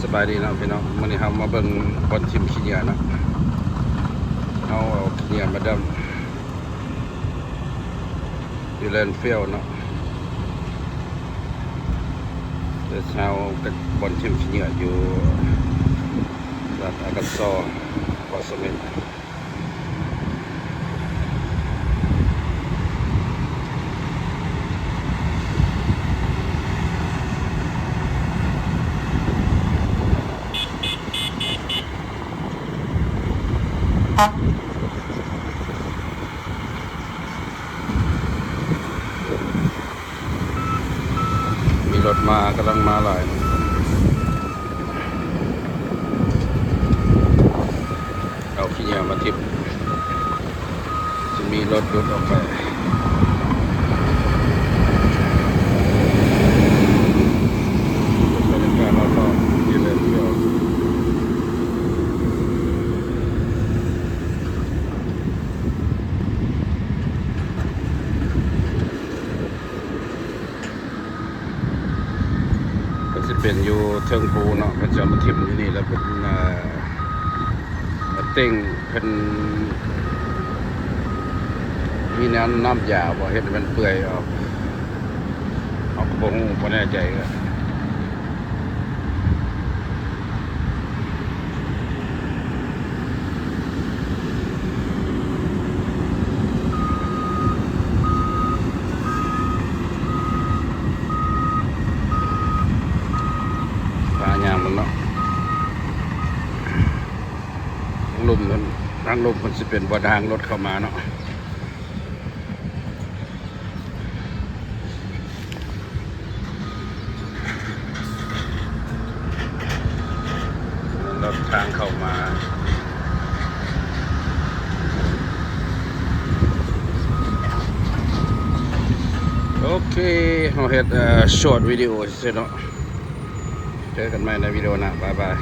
ສະບາຍດີເນາະພີ່ນ້ອງ, ມື້ນີ້ເຮົາມາເບິ່ງບ່ອນຖິ້ມຂີ້ເຫຍື້ອເນາະ. ເຮົາເອົາຂີ້ເຫຍື້ອມາດຳຢູ່ແລນຟິວເນາະ, ແຕ່ເຮົາກັບບ່ອນຖິ້ມຂີ້ເຫຍື້ອຢູ່ລັດອາກາຊໍ ເກາະສະເໝັດ. ມີລົດມາ ກຳລັງມາຫຼາຍ. ເອົາຂີ້ເຫຍື້ອມາຖິ້ມ ຊິມີລົດຫຼຸດອອກໄປ. ບັນຍາກາດລອບໆ ທີ່ເລີຍ ກໍຊິເປັນຢູ່ເທິງພູເນາະ, ເພິ່ນຈະເອົາມາຖິ້ມຢູ່ນີ້ ແລ້ວເພິ່ນ ເອີ ມາເຕັງ ເພິ່ນມີນ້ຳ ນ້ຳຢາບໍ່ ເຮັດໃຫ້ມັນເປື່ອຍອອກ, ເຮົາກໍບໍ່ຮູ້ ບໍ່ແນ່ໃຈ. ພາຍາມເບິ່ງເນາະ, ທາງລຸ່ມເພິ່ນ ທາງລຸ່ມເພິ່ນຊິເປັນບ່ອນທາງລົດເຂົ້າມາເນາະ. ລັດທາງເຂົ້າມາ. ໂອເຄ ເຮົາເຮັດ ເອີ ຊອດວິດີໂອຊື່ໆເນາະ. ເຈີກັນໃໝ່ໃນວິດີໂອໜ້າ. ບາຍບາຍ.